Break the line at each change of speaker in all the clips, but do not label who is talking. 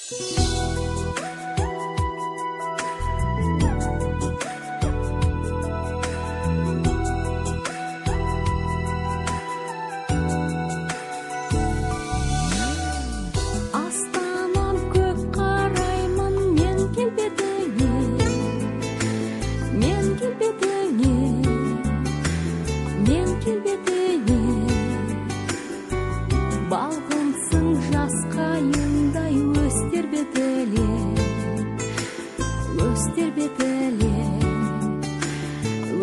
Астанам көк қараймын мен келбетіңе, мен келбетіңе, мен келбетіңе. Балғынсың жас қайыңдай өз тербетіле, өз тербетіле,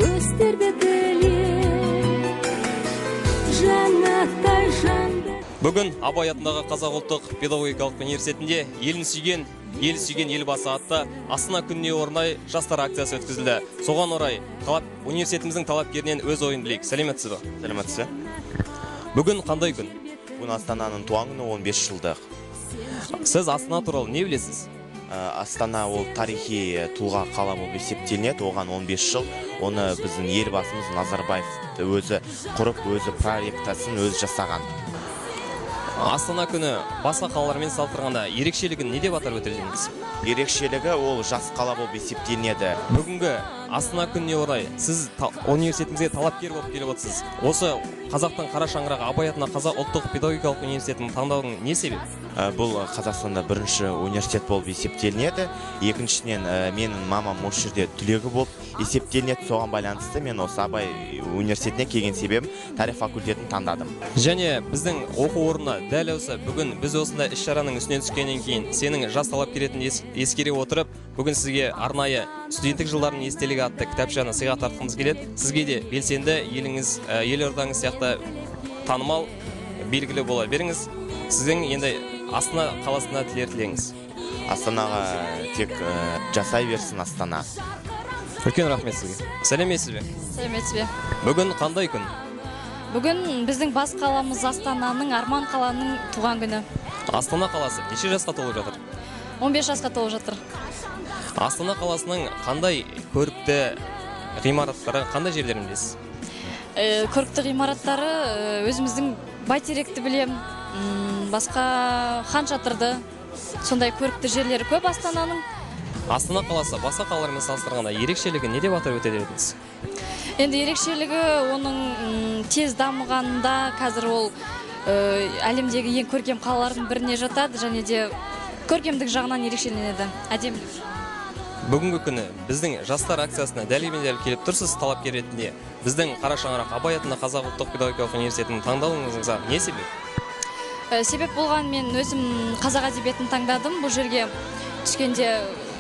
өз тербетіле. Жәннаттай жанды.
Бүгін Абай атындағы Қазақ ұлттық педагогикалық университетінде елін сүйген, ел сүйген елбасы атты Астана күніне орай жастар акциясы өткізілді. Соған орай университетіміздің талапкерінен өз ойын білейік. Сәлеметсіз бе?
Сәлеметсіз бе?
Бүгін қандай күн?
Бүгін Астананың туған күні 15 жылдық.
Сіз Астана туралы не білесіз?
Астана ол тарихи тұлға қала болып есептелінеді. Оған 15 жыл. Оны біздің елбасымыз Назарбаев өзі құрып, өзі проектасын өзі жасаған.
Астана күні басқа қалалармен салыстырғанда ерекшелігін не деп атап өтер едіңіз?
Ерекшелігі ол жас қала болып есептелінеді.
Бүгінгі Астана күніне орай сіз университетімізге талапкер болып келіп отырсыз. Осы қазақтың қара шаңырағы Абай атындағы Қазақ ұлттық педагогикалық университетін таңдаудың не себебі?
Бұл Қазақстанда бірінші университет болып есептелінеді. Екіншіден, менің мамам осы жерде түлегі болып есептелінеді. Соған байланысты мен осы Абай университетіне келген себебім тарих факультетін таңдадым.
Және біздің оқу орнына дәл осы бүгін біз осындай іс-шараның үстінен түскеннен кейін сенің жас талапкер ретінде ескере отырып, бүгін сізге арнайы студенттік жылдардың естелігі атты кітапшаны сыйға тартқымыз келеді. Сізге де белсенді еліңіз, елордаңыз сияқты танымал, белгілі бола беріңіз. Сіздің енді Астана қаласына тілер тілеңіз.
Астанаға тек жасай берсін Астана.
Үлкен рахмет сізге. Сәлеметсіз бе?
Сәлеметсіз бе?
Бүгін қандай күн?
Бүгін біздің бас қаламыз Астананың, Арман қаланың туған күні.
Астана қаласы неше жасқа толып жатыр?
15 жасқа толып жатыр.
Астана қаласының қандай көрікті ғимараттары, қандай жерлерін білесіз?
Көрікті ғимараттары, өзіміздің Бәйтеректі білем, басқа Хан Шатырды, сондай көрікті жерлері көп Астананың.
Астана қаласы басқа қалалармен салыстырғанда ерекшелігі не деп атап өтер едіңіз?
Енді ерекшелігі оның тез дамығанында, қазір ол әлемдегі ең көркем қалалардың біріне жатады және де көркемдік жағынан ерекшеленеді, әдемілік.
Бүгінгі күні біздің жастар акциясына дәлме-дәл келіп тұрсыз талапкер ретінде. Біздің қара шаңырақ Абай атындағы Қазақ ұлттық педагогикалық университетінің таңдауыңызға не себеп?
Себеп болған мен өзім қазақ әдебиетін таңдадым. Бұл жерге түскенде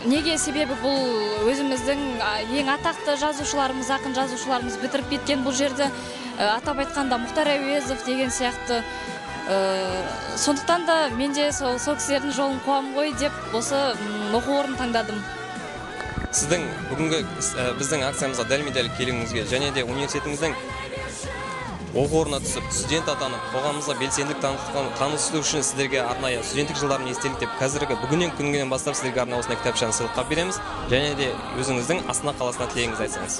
неге себебі бұл өзіміздің ең атақты жазушыларымыз, ақын жазушыларымыз бітіріп кеткен бұл жерді. Атап айтқанда Мұхтар Әуезов деген сияқты. Сондықтан да мен де сол кісілердің жолын қуамын ғой деп осы оқу орнын таңдадым.
Сіздің бүгінгі біздің акциямызға дәлме-дәл келуіңізге және де университетіміздің оқу орнына түсіп, студент атанып, қоғамымызға белсенділік таныту үшін сіздерге арнайы студенттік жылдарын естелік деп қазіргі бүгіннен күннен бастап сіздерге арнайы осындай кітапшаны сыйлыққа береміз. Және де өзіңіздің Астана қаласына тілегіңізді айтсаңыз.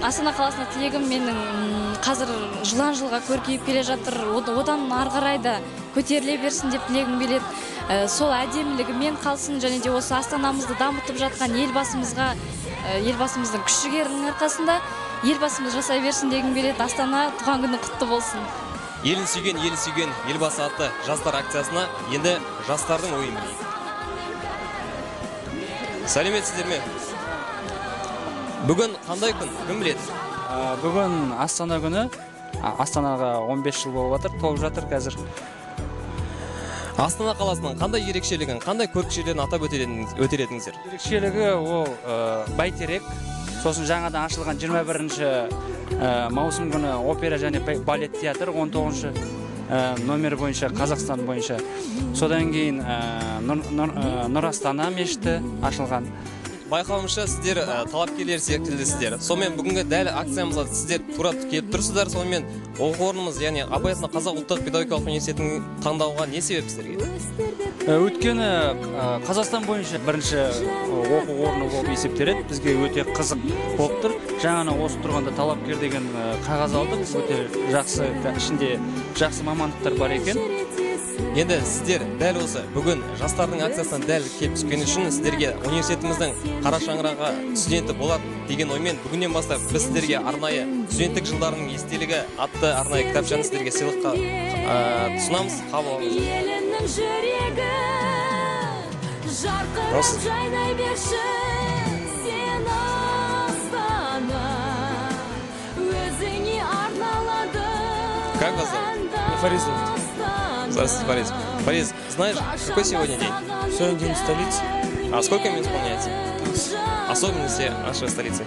Астана қаласына тілегім менің, қазір жылдан жылға көркейіп келе жатыр. Одан ары қарай да көтеріле берсін деп тілегім келеді. Сол әдемілігімен қалсын және де осы Астанамызды дамытып жатқан елбасымызға, елбасымыздың күш жігерінің арқасында елбасымыз жасай берсін дегім келеді. Астана туған күні құтты болсын.
Елін сүйген, ел сүйген елбасы атты жастар акциясына енді жастардың ойын білейік. Сәлеметсіздер ме? Бүгін қандай күн? Кім біледі?
Бүгін Астана күні. Астанаға 15 жыл болып жатыр, толып жатыр қазір.
Астана қаласының қандай ерекшелігін, қандай көрікті жерлерін атап өтер едіңіздер?
Ерекшелігі ол Бәйтерек, сосын жаңадан ашылған 21 маусым күні опера және балет театры 19 номер бойынша, Қазақстан бойынша. Содан кейін Нұр Астана мешіті ашылған.
Байқауымша, сіздер талапкерлер секілдісіздер. Сонымен бүгінгі дәл акциямызға сіздер тура келіп тұрсыздар. Сонымен оқу орнымыз, яғни Абай атындағы Қазақ ұлттық педагогикалық университетін таңдауға не себеп сіздерге?
Өйткені Қазақстан бойынша бірінші оқу орны болып есептеледі. Бізге өте қызық болып тұр. Жаңа осы тұрғанда талапкер деген қағаз алдық. Өте жақсы, ішінде жақсы мамандықтар бар екен.
Енді сіздер дәл осы бүгін жастардың акциясына дәл келіп түскен үшін сіздерге университетіміздің қара шаңырағы студенті болады деген оймен бүгіннен бастап біз сіздерге арнайы «Студенттік жылдарының естелігі» атты арнайы кітапшаны сіздерге сыйлыққа ұсынамыз. Қабыл алыңыз.
Елімнің жүрегі, жарқырап жайнай берші сен, Астана, өзіңе арналады.
Как вас зовут?
Фарид зовут.
Здравствуйте, Фарид. Фарид, знаешь, какой сегодня день?
Сегодня день столицы.
А сколько им исполняется? Особенности нашей столицы?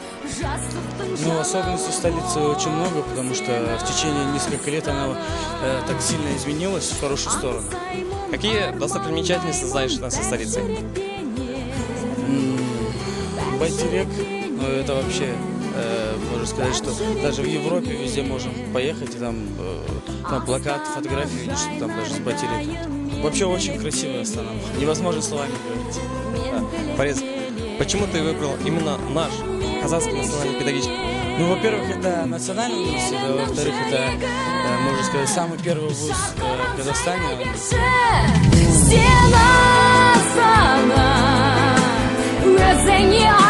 Ну, особенностей столицы очень много, потому что в течение нескольких лет она так сильно изменилась в хорошую сторону.
Какие достопримечательности знаешь нашей столицы?
Байтерек, ну это вообще, можно сказать, что даже в Европе везде можем поехать, и там плакат, фотографии видишь, что там даже с Байтереком. Вообще очень красивая страна, невозможно словами говорить.
Да. Фарид, почему ты выбрал именно наш Казахский национальный педагогический?
Ну, во-первых, это национальный университет, а во-вторых, это, можно сказать, самый первый вуз в Казахстане.
Сен, Астана, өзіңе.